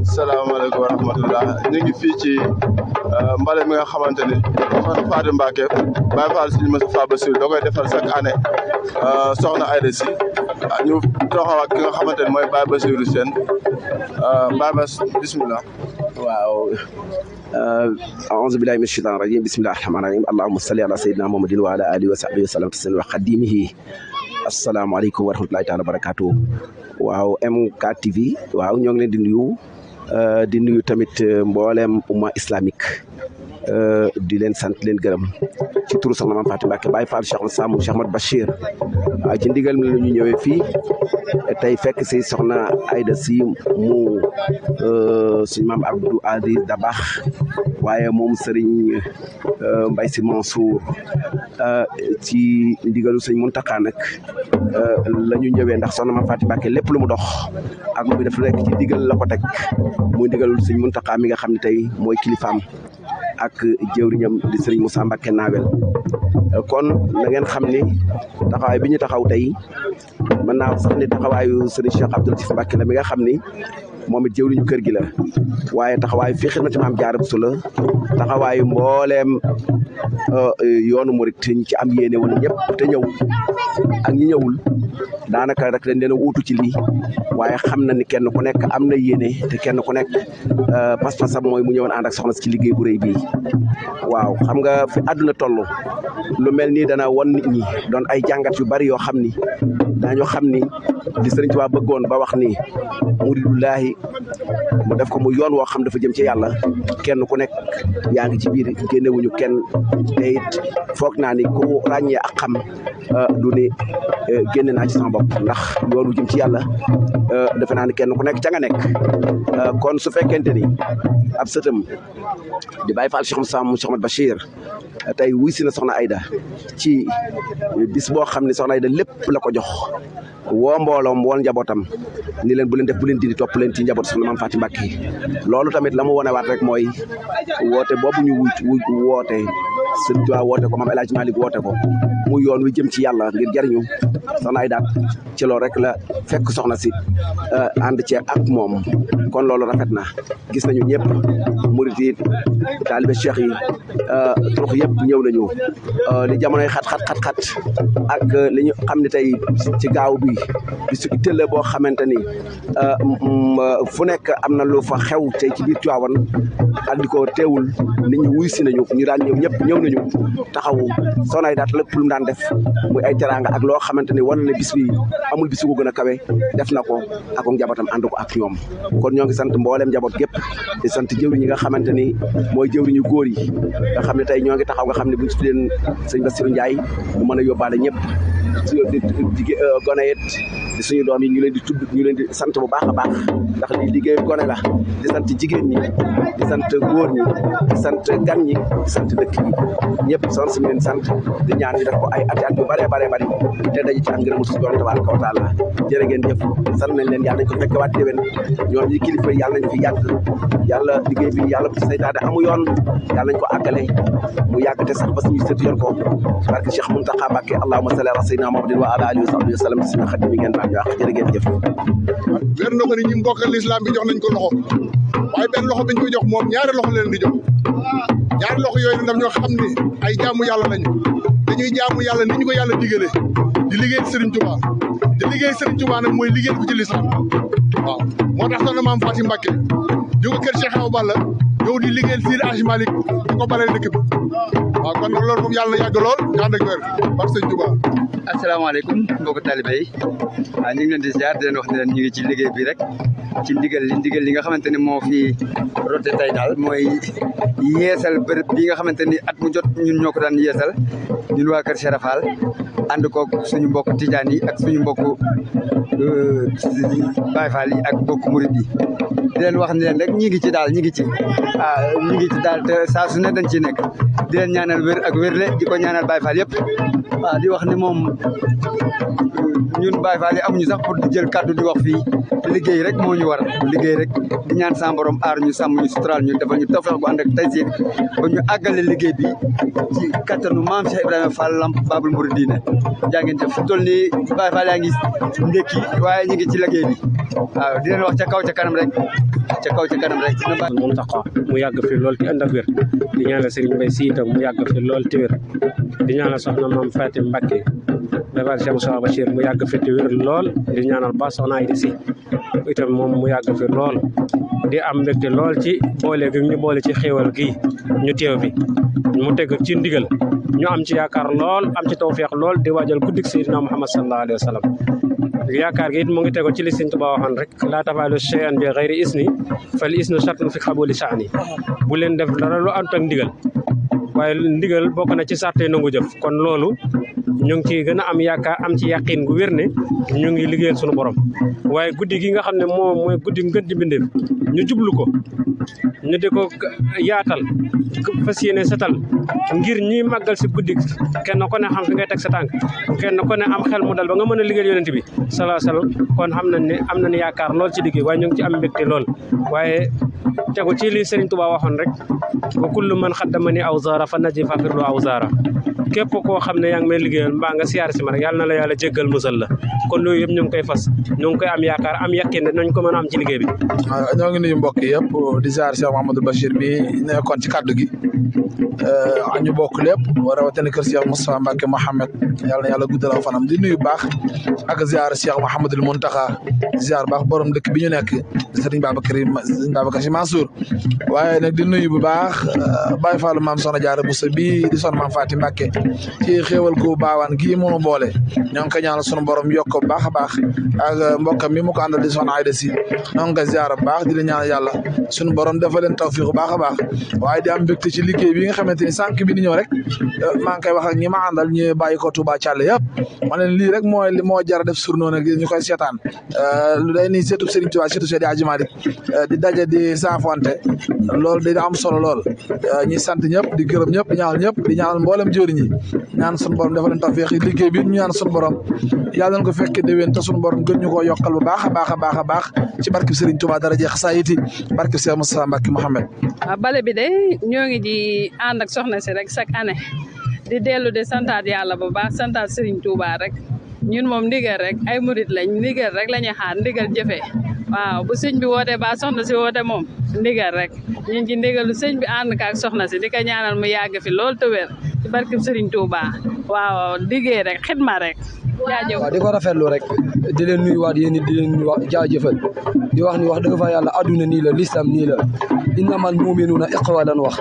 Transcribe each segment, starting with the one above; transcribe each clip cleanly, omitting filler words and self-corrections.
salaamaaleykum wa rahmatullah ñu ngi fii ci mbale mi nga xamante ni soxna Fatou Mbacké Baye Fall Serigne Moustapha Bassirou da koy defal chaque année soxna Aïda Sy ñu taxaw ak ki nga xamante ni mooy Baye Bassirou Sène Baye Bass bismillah. waaw aouzu billahi min shaytan rajim bismillahi rahmani rahim allahumma salli ala sayyidina muhammadin wa ala alihi wa sahbihi wa sallam tasliman wa xadimihi asalaamaaleykum wa rahmatullahi taala wa barakatuh waaw MK TV waaw ñoo ngi leen di nuyu tamit mboolem umma islamique di leen sant leen gërëm ci turu soxna Mame Faty Mbacké Baye Fall Cheikh Ahmad Bachir waaw ci ndigal mi la ñu ñëwee fii tey fekk si soxna Aïda Sy mu suñu maam Abdou Aziz Dabakh waaye moom Serigne Mbaye Sy Mansour ci ndigalu sëñ Mountakha nag la ñu ñëwee ndax soxna Mame Faty Mbacké lépp lu mu dox ak lu mu def rek ci ndigal la ko teg muy ndigalul sëñ Mountakha mi nga xam ne tey mooy kilifaam ak jëwriñam di Serigne Moussa Mbacké Nawel kon na ngeen xam ni taxawaay bi ñu taxaw tey mën naa sax ni taxawaayu Serigne Cheikh Abdou Latif Mbacké la mi nga xam ni moom it jëwriñu kër gi la waaye taxawaayu fii xidmati Maam Jaara Buso la taxawaayu mbooleem yoonu murit ñi ci am yéene woon ñëpp te ñëw ak ñi ñëwul daanaka rek dañ leen a wuutu ci lii waaye xam na ni kenn ku nekk am na yéene te kenn ku nekk pas-pasam mooy mu ñëwoon ànd ak soxna si ci liggéey bu rëy bii waaw xam nga fi àdduna toll lu mel nii dana won nit ñi doon ay jàngat yu bari yoo xam ni dañoo xam ni li Sëriñ Tuubaa bëggoon ba wax ni muridullaahi mu def ko mu yoon woo xam dafa jëm ci yàlla kenn ku nekk yaa ngi ci biir génnewuñu kenn te it foog naa ni ku ràññee ak xam du ni génne naa ci sama bopp ndax yoon wu jëm ci yàlla defe naa ni kenn ku nekk ca nga nekk kon su fekkente ni ab sëtam di Baye Fall Cheikh Ahmad Bachir tey wuy si na soxna Aïda ci bis boo xam ne soxna Aïda lépp la ko jox woo mbooloom woon njabootam ni leen bu leen def bu leen dindi topp leen ci njaboot soxna Mame Faty Mbacké loolu tamit la mu wone waat rek mooy woote boobu ñu woote Sëriñ Tuubaa woote ko Maam El Hadji Malick woote ko mu yoon wi jëm ci yàlla ngir jariñu soxna Aïda ci loolu rek la fekk soxna si ànd ci ak moom kon loolu rafet na gis nañu ñëpp murit yi taalibe cheikh yi turux yëpp ñëw nañu li jamonoy xat ak li ñu xam ne tey ci gaaw bi bisu itteel la boo xamante ni fu nekk am na lu fa xew tey ci biir Tiwaawan ak di ko teewul nit ñi wuy si nañu ñu daan ñëw ñëpp ñëw nañu taxawu soxna Aïda lépp lu mu daan def muy ay teraanga ak loo xamante ni war na ne bis bi amul bis bu gën a kawe def na ko ak njabootam ànd ko ak ñoom kon ñoo ngi sant mbooleem njaboot gépp di sant jëwriñ ñi nga xamante ni mooy jëwriñu góor yi nga xam ne tey ñoo ngi taxaw nga xam ne buñ si leen sëñ Bassirou Ndiaye mu mën a yóbbaale ñëpp di gone it di suñu doom yi ñu leen di tudd ñu leen di sant bu baax a baax ndax lii liggéeyu gone la di sant jigéen ñi di sant góor ñi di sant gan ñi di sant dëkk yi ñëpp son suñu leen sant di ñaan ñu def ko ay at yu bëree bari te dañu ci am ngërëmu suñu borom tabaaraka wa taala jërë ngeen jëf sant nañ leen yàlla nañ ko fekk waat déwén ñoom ñi kilifa yi yàlla nañ fi yàgg yàlla liggéey bi yàlla bu ci saytaane amu yoon yàlla nañ ko àggale mu yàgg te sax ba suñu sët yor ko barke Cheikh Mountakha Mbacké allahumma salli ala sayyidina Muhammadin wa ala alihi wa sahbihi wa sallam bismillah xadim yi ngeen baal ñu wax jërë ngeen jëf wér na ko ni ñi mbokkal l'islam bi jox nañ ko loxo waaye benn loxo biñ ko jox moom ñaari loxo leen di jox ñaari loxo yooyu nag ñoo xam ne ay jaamu yàlla lañu dañuy jaamu yàlla ni ñu ko yàlla digale di liggéey Serigne Touba te liggéey Serigne Touba nag mooy liggéey ko ci l'islam waaw moo tax soxna Mame Faty Mbacké jóge kër Cheikh Awa Balla ñëw di liggéeyal Seydi Hadji Malick di ko baleel dëkk bi waaw kon nag loolu moom yàlla na yàgg lool nga ànd ak wér barke Sëñ Touba. asalaamaaleykum mbokki talibé yi ñu ngi leen di ziar di leen wax ne leen ñu ngi ci liggéey bi rek ci ndigal li nga xamante ne moo fi rote tey daal mooy yeesal bërëb bi nga xamante ni at mu jot ñun ñoo ko daan yeesal ñun waa Kër Cheikh Fall ànd koog suñu mbokk tijaan yi ak suñu mbokk Baye Fall yi ak mbokk murid yi di leen wax ne leen rek ñi ngi ci daal ñi ngi ci daal te saa su ne dañ ciy nekk di leen ñaanal wér ak wérle di ko ñaanal Baye Fall yëpp di wax ne moom ñun Baye Fall yi amuñu sax pour di jël kàddu di wax fii liggéey rek moo ñu war liggéey rek di ñaan sa borom aar ñu sàmm ñu suturaal ñu defal ñu tawfeex bu ànd ak taysiir ba ñu àggale liggéey bi ci kattanu maam Cheikh Ibrahima Fall Lamp Babul Mouridina jaa ngeen jëf fi toll nii Baye Fall yaa ngi ndékki waaye ñu ngi ci liggéey bi waaw di leen wax ca kaw ca kanam rek ca kaw ca kanam rek Muntaxa mu yàgg fi lool te ànd ak wér di ñaanal Serigne Mbaye Sy itam mu yàgg fi lool te wér di ñaanal soxna maam Fatim Mbacké Baye Cheikh Moussa Bachir mu yàgg fi te wér lool di ñaanal ba soxna Aïda Sy itam moom mu yàgg fi lool di am mbégte lool ci boole gi ñu boole ci xéewal gi ñu teew fi mu teg ci ndigal ñu am ci yaakaar lool am ci tawfeex lool di waajal guddik Seydina Muhammad sallallahu alayhi wa sallam yaakaar gi it mu ngi tego ci li Sëriñ Tuubaa waxoon rek laa tafaalu shay'an bi ghayri isni fal isnu shartun fi qabuli sha'ni bu leen def dara lu ànd ak ndigal waaye ndigal bokk na ci sarte nangu jëf kon loolu ñu ngi ciy gën a am yaakaar am ci yàqin gu wér ne ñu ngi liggéeyal sunu borom waaye guddi gi nga xam ne moom mooy guddi ngën di mbindeef ñu jublu ko ñu di ko yaatal fas yéene setal ngir ñi màggal si guddi kenn ko ne xam fi ngay teg sa tànk kenn ko ne am xel mu dal ba nga mën a liggéeyal yonent bi salaa salaam kon xam nañ ne am nañ yaakaar lool ci liggéey waaye ñu ngi ci am mbégte lool waaye tegu ci li Serigne Touba waxoon rek wa kullu man xaddamani aw zaara fa naji fa firlu aw zaara képp koo xam ne yaa ngi may liggéeyal mbaa nga siyaar si ma rek yàlla na la yàlla jéggal musal la kon loolu yëpp ñu ngi koy fas ñu ngi koy am yaakaar am yaqin ne nañ ko mën a am ci liggéey bi. ñoo ngi nuyu mbokk yëpp di ziar Cheikh Mouhamadou Bachir mi nekkoon ci kaddu gi ñu bokk lépp rawatina kër Cheikh Moustapha Mbacké Mohamed yàlla na yàlla guddal fanam di nuyu baax ak ziar Cheikh Mouhamadoul Mountakha ziar baax borom dëkk bi ñu nekk Serigne Babacar Sy Mansour waaye nag di nuyu bu baax Baye Fall maam Soxna Jaara Bousso bi di son maam Fatim Mbacké ci xéewal gu baawaan gii moonu boole ñoo ngi koy ñaanal sunu borom yokk ko baax a baax ak mbokkam mi mu ko àndal di soxna Aïda Sy ñoo ngi koy ziar bu baax di la ñaanal yàlla sunu borom dafa leen tawfiq bu baax a baax waaye di am mbégte ci liggéey bi nga xamante ni sànq bi di ñëw rek maa ngi koy wax ak ñi ma àndal ñu bàyyi ko Touba Thialé yëpp ma ne lii rek mooy moo jar a def surno nag ñu koy seetaan lu day ni seetub Serigne Touba surtout Seydi Hadji Malick di daje di saafonte loolu day am solo lool ñi sant ñëpp di gërëm ñëpp di ñaanal ñëpp di ñaanal mboolem jëriñ ñi ñaan sunu borom dafa leen tawfiq liggéey bi ñu ñaan sunu borom yàlla nañ ko fekke déwén te sunu borom gën ñu koo yokkal bu baax a baax a baax a baax ci barkeb Serigne Touba dara jeex saa yiti barkeb Cheikh Moustapha Mbacké Mohamed. bale bi de ñoo ngi di ànd ak soxna si rek chaque année di dellu de santaat yàlla bu baax santaat Serigne Touba rek ñun moom ndigal rek ay murit lañ ndigal rek la ñuy xaar ndigal jëfee waaw bu sëñ bi wootee ba soxna si woote moom ndigal rek ñun ci ndigalu sëñ bi ànd ka ak soxna si di ko ñaanal mu yàgg fi lool te wér ci barkeb Serigne Touba waaw liggéey rek xidma rek jaajëf. waaw di ko rafetlu rek di leen nuyuwaat yéen di leen wax jaajëfal di wax ni wax dëgg fa yàlla adduna nii la lislam nii la innamal mu'minuuna ikhwa lan wax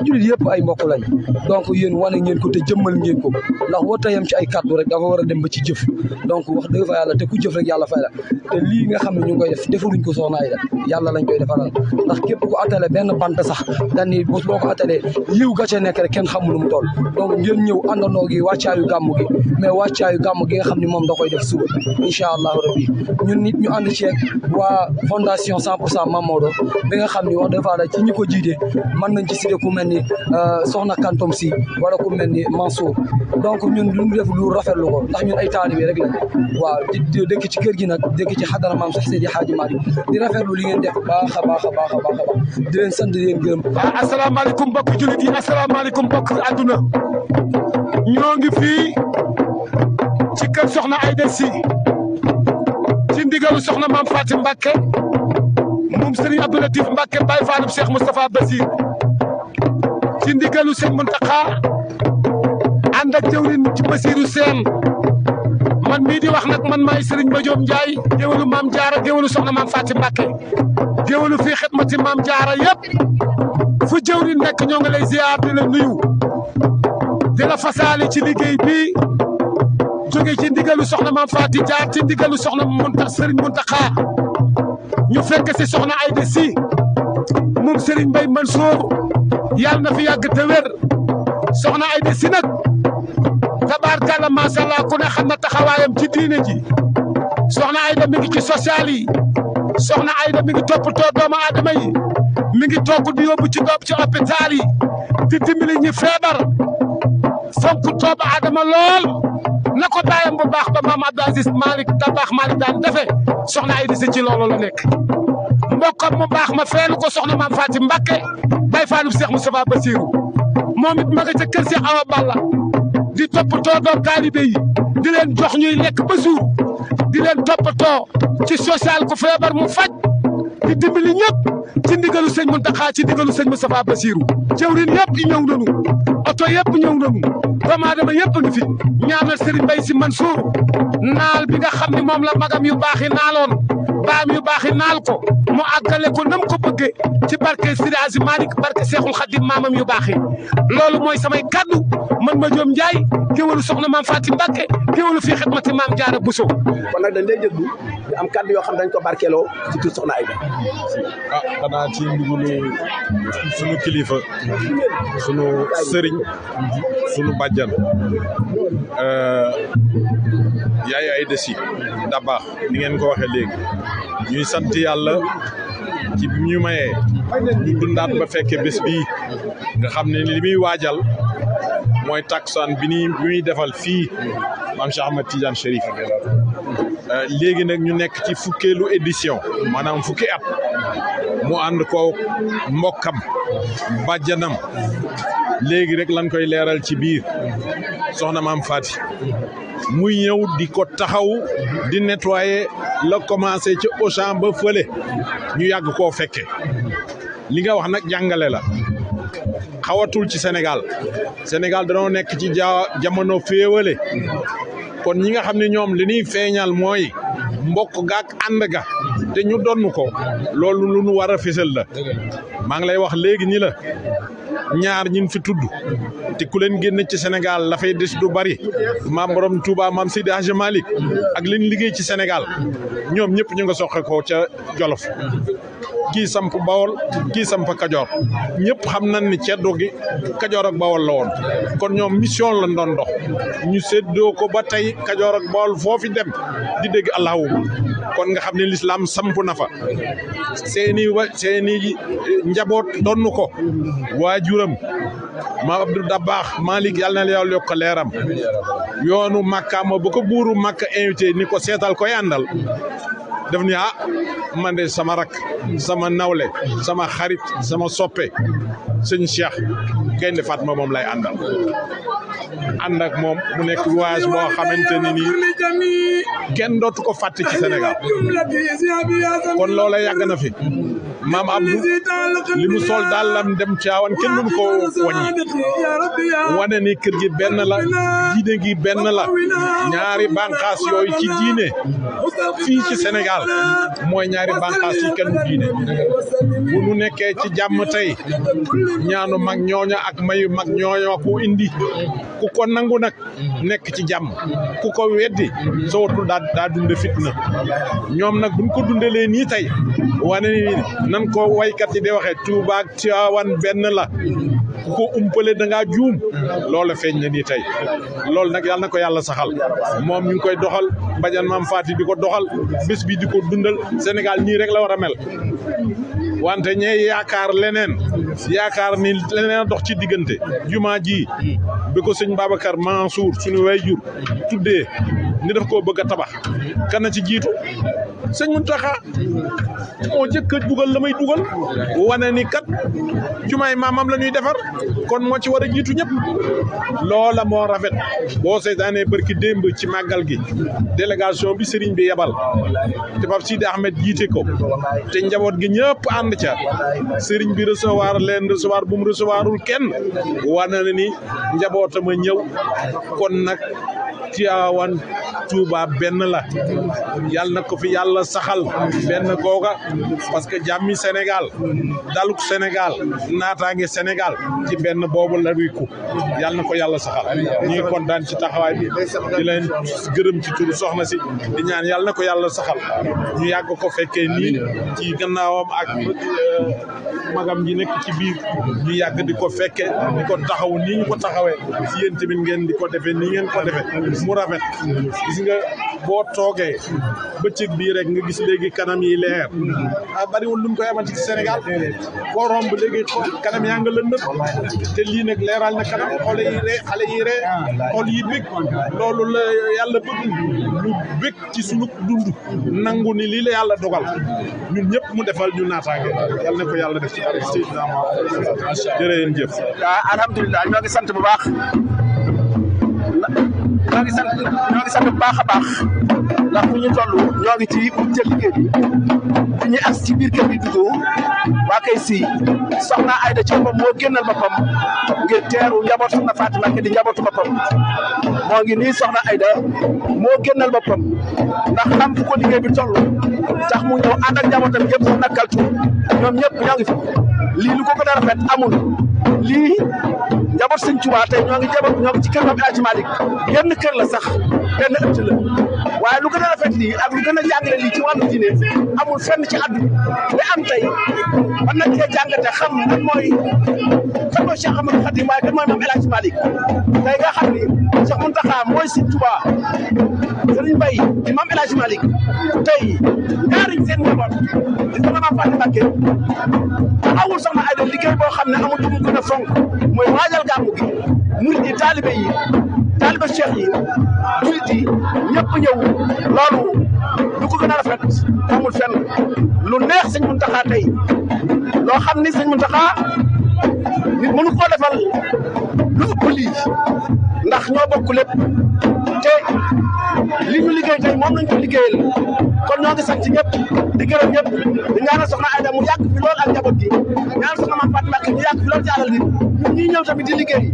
jullit yëpp ay mbokk lañ donc yéen wane ngeen ko te jëmmal ngeen ko ndax woo tayam ci ay kaddu rek dafa war a dem ba ci jëf donc wax dëgg fa yàlla te ku jëf rek yàlla fay la te lii nga xam ne ñu ngi koy def defaluñ ko soxna Aïda yàlla lañ koy defaral ndax képp ku attale benn bant sax dañ ni boo ko attalee yiw ga ca nekk rek kenn xamul mu toll donc ngeen ñëw àndandoo gi wàccaayu gàmmu gi mais wàccaayu gàmmu gi nga xam ne moom da koy def suba incha allahu rabbi ñun nit ñu ànd ceeg waa fondation 100% Mame Maodo bi nga xam ni wax dëgg fa ci ñi ko jiite mën nañ ci cité ku mel ni soxna Kantom si wala ku mel ni Mansour donc ñun duñu def lu rafetlu ko ndax ñun ay taalibe rek lañ waaw di dëkk ci kër gi nag dëkk ci xadara maam sax Seydi Hadji Malick di rafetlu li ngeen def baax a baax a baax a baax a baax di leen sant di leen gërëm. asalaamaaleykum mbokk jullit yi asalaamaaleykum mbokk àdduna ñoo ngi fii ci kër soxna Aïda Sy ci ndigalu soxna maam Fatim Mbacké moom Serigne Abdou Latif Mbacké Baye Fallou Cheikh Moustapha Basir ci ndigalu Serigne Mountakha ànd ak jëwriñ ci Basirou Sène man mii di wax nag man maay Serigne Madiop Ndiaye géwalu maam Jaara géwalu soxna maam Fatim Mbacké géwalu fii xidmati maam Jaara yëpp fu jëwriñ nekk ñoo ngi lay ziar di la nuyu di la fasaale ci liggéey bi jóge ci ndigalu soxna maam Faati jaar ci ndigalu soxna Serigne Mountakha ñu fekk si soxna Aïda Sy moom Serigne Mbaye Mansour yàlla na fi yàgg te wér soxna Aïda Sy nag tabaarkalla macha allah ku ne xam na taxawaayam ci diine ji soxna Aïda mi ngi ci social yi soxna Aïda mi ngi toppatoo doomu aadama yi mi ngi togg di yóbbu ci hôpital yi di dimbali ñi feebar fonk tooba Adama lool na ko baayam bu baax ba maam Abdou Aziz Malick Dabakh Malick daan defe soxna Aïda Sy ci loolu la nekk mbokkam mu baax ma feelu ko soxna maam Fatim Mbacké bay faalu Cheikh Moustapha Bassirou moom it ma nga ca kër Cheikh Awa Balla di toppatoo doom taalibe yi di leen jox ñuy lekk ba suur di leen toppatoo ci social ku feebar mu faj di dimbali ñëpp ci ndigalu sëñ Mountakha ci ndigalu sëñ Moustapha Bassirou jëwrin yëpp ñëw nañu oto yëpp ñëw nañu doomu aadama yëpp ngi fi ñaanal Serigne Mbaye Sy Mansour naal bi nga xam ne moom la magam yu baax yi naaloon baam yu baax yi naal ko mu àggale ko nam ko bëggee ci barke Seydi Hadji Malick barke Cheikhul Khadim maamam yu baax yi loolu mooy samay kaddu man ma Diom Ndiaye géwalu soxna maam Fatim Mbacké géwalu fii xidmati maam Jaara Bousso kon nag dañ lay déglu ñu am kaddu yoo xam dañ ko barkeeloo ci tur soxna Aïda. xanaa ci ndigalu sunu kilifa sunu sëriñ sunu bàjjan yaay Aïda Sy Dabakh ni ngeen ko waxee léegi ñuy sant yàlla ci bi ñu mayee ñu dundaat ba fekke bés bii nga xam ne li muy waajal mooy takkusaan bi muy defal fii maam Cheikh Ahmed Tidiane Chérif léegi nag ñu nekk ci fukkeelu édition maanaam fukki at mu ànd ko mbokkam bàjjanam léegi rek lan koy leeral ci biir soxna maam Fati muy ñëw di ko taxaw di nettoyer la commencé ci Auchan ba fële ñu yàgg koo fekke li nga wax nag jàngale la xawatul ci Sénégal dañoo nekk ci jamono féewale kon ñi nga xam ne ñoom li ñuy feeñal mooy mbokk gaak ànd ga te ñu donn ko loolu lu nu war a fésal la maa ngi lay wax léegi ni la ñaar ñin fi tudd te ku leen génn ci Sénégal la fay des du bari maam borom Touba maam Seydi Hadji Malick ak liñ liggéey ci Sénégal ñoom ñëpp ñu nga soxe ko ca Jolof kii samp Bawol kii samp Kajoor ñëpp xam nañ ni ceddo gi Kajoor ak Bawol la woon kon ñoom mission la doon dox ñu séddoo ko ba tey Kajoor ak Bawol foofi dem di dégg Allahu kon nga xam ne l'islam samp na fa seeni njaboot donn ko waajuram maam Abdou Dabakh Malick yàlla na la yàlla yokk leeram yoonu Makka ma ba ko buuru Makka invité ni ko seetal koy àndal def ni man de sama rak sama nawle sama xarit sama soppe sëñ Cheikh Gaynde Fatma moom lay àndal ànd ak moom mu nekk voyage boo xamante ni nii kenn dootu ko fàtte ci Sénégal kon loola yàgg na fi maam Abdou li mu sol daal lam dem Tiwaawan kenn mënu ko wàññi wane ni kër gi benn la diine gi benn la ñaari bànqaas yooyu ci diine fii ci Sénégal mooy ñaari bànqaas yi kenn diine bu nu nekkee ci jàmm tey ñaanu mag ñooña ak mayu mag ñooña ku indi ku ko nangu nag nekk ci jàmm ku ko weddi soo watul daa dunde fitna ñoom nag buñ ko dundelee nii tey wane ni nan ko waykat yi di waxee Tuuba ak Tiwaawan benn la ku ko umpale da ngaa juum loolu feeñ na nii tey loolu nag yàlla na ko yàlla saxal moom ñu ngi koy doxal Badiane Mame Faty di ko doxal bés bi di ko dundal Sénégal nii rek la war a mel wante ñee yaakaar leneen yaakaar ni leneen dox ci diggante jumaa ji bi ko sëñ Babacar Mansour suñu waajur tuddee ni daf koo bëgg a tabax kana ci jiitu sëñ Mountakha moo jëkk a dugal la may dugal wane ni kat jumaay maamam la ñuy defar kon moo ci war a jiitu ñëpp loola moo rafet boo seetaanee barki démb ci màggal gi délégation bi sëriñ bi yebal te Pape Sidi Ahmed jiite ko te njaboot gi ñëpp ànd ca sëriñ bi recevoir leen recevoir bu mu recevoirul kenn wane na ni njabootam a ñëw kon nag Tiwaawan Tuuba benn la yàlla na ko fi yàlla saxal benn googa parce que jàmmi Sénégal daluk Sénégal naataange Sénégal ci benn boobu la wiku yàlla na ko yàlla saxal ñu ngi kontaan ci taxawaay bi di leen gërëm ci turu soxna si di ñaan yàlla na ko yàlla saxal ñu yàgg ko fekkee nii ci gannaawam ak magam ji nekk ci biir ñu yàgg di ko fekke di ko taxaw nii ñu ko taxawee si yéen tamit ngeen di ko defee nii ngeen ko defee mu rafet gis nga boo toogee bëccëg bii rek nga gis léegi kanam yi leer bariwul lu mu koy amati ci Sénégal foo romb léegi kanam yaa nga lëndëm te lii nag leeral na kanam xale yi ree xol yi bég loolu la yàlla bëgg ñu bég ci sunu dund nangu ni lii la yàlla dogal ñun ñëpp mu defal ñu naataange yàlla na ko yàlla def ci barke Seydina Muhammad jërëjëf. alhamdulilah ñoo ngi sant bu baax ñoo ngi sant bu baax a baax ndax fu ñu toll ñoo ngi ci jël liggéey bi bi ñuy as ci biir kër gi dugg waa kay si soxna Aïda ci boppam moo génnal boppam ngir teeru njaboot soxna Fatou Mbacké di njabootu boppam moo ngi nii soxna Aïda moo génnal boppam ndax xam fu ko liggéey bi toll tax mu ñëw ànd ak njabootam yëpp soxna Kaltu ñoom ñëpp ñoo ngi fi lii lu ko gën a rafet amul lii njaboot Sëñ Tuubaa tey ñoo ngi ci kër Maam El Hadji Malick genn kër la sax benn ëtt la waaye lu gën a rafet lii ak lu gën a jàngale lii ci wàllu diine amul fenn ci àdduna li am tey mën nañ cee jàngate xam lan mooy Cheikh Ahmadou Khadim waaye kan mooy Maam El Hadji Malick tey nga xam ni Cheikh Mountakha mooy Sëñ Tuubaa Serigne Mbaye di Maam El Hadji Malick tey ñaari seen njaboot di soxna Maam Fatou Mbacké awul soxna Aïda liggéey boo xam ne amul lu mu gën a fonk mooy waajal gàmmu gi murid yi taalibe cheikh yi murid yi ñëpp ñëw loolu lu ko gën a rafet amul fenn lu neex Sëñ Mountakha tey loo xam ni Sëñ Mountakha nit mënu koo defal lu ëpp lii ndax ñoo bokk lépp te li ñu liggéey tey moom lañ ko liggéeyal kon ñoo ngi sant ñëpp di gërëm ñëpp di ñaanal soxna Aïda mu yàgg fi lool ak njaboot gi ñaanal soxna Maam Fatou Mbacké ñu yàgg fi lool ci alal bi ñun ñii ñëw tamit di liggéey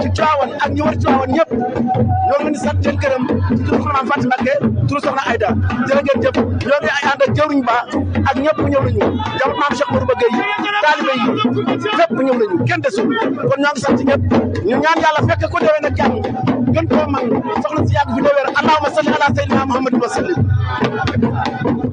ci Tivaouane ak ñu war Tivaouane ñëpp ñoo ngi leen di sant leen gërëm ci turu soxna Maam Fatou Mbacké turu soxna Aïda jërë ngeen jëf ñoo ngi ay ànd ak jëwriñ ba ak ñëpp ñëw nañu njaboot Maam Cheikh Modou Bëgg yi taalibe yi fépp ñëw nañu kenn desul kon ñoo ngi sant ñëpp ñu ñaan yàlla fekk ko déwén ak jàmm gën koo man soxna si yàgg fi déwén allahumma salli ala sayyidina Muhammadin wa sallim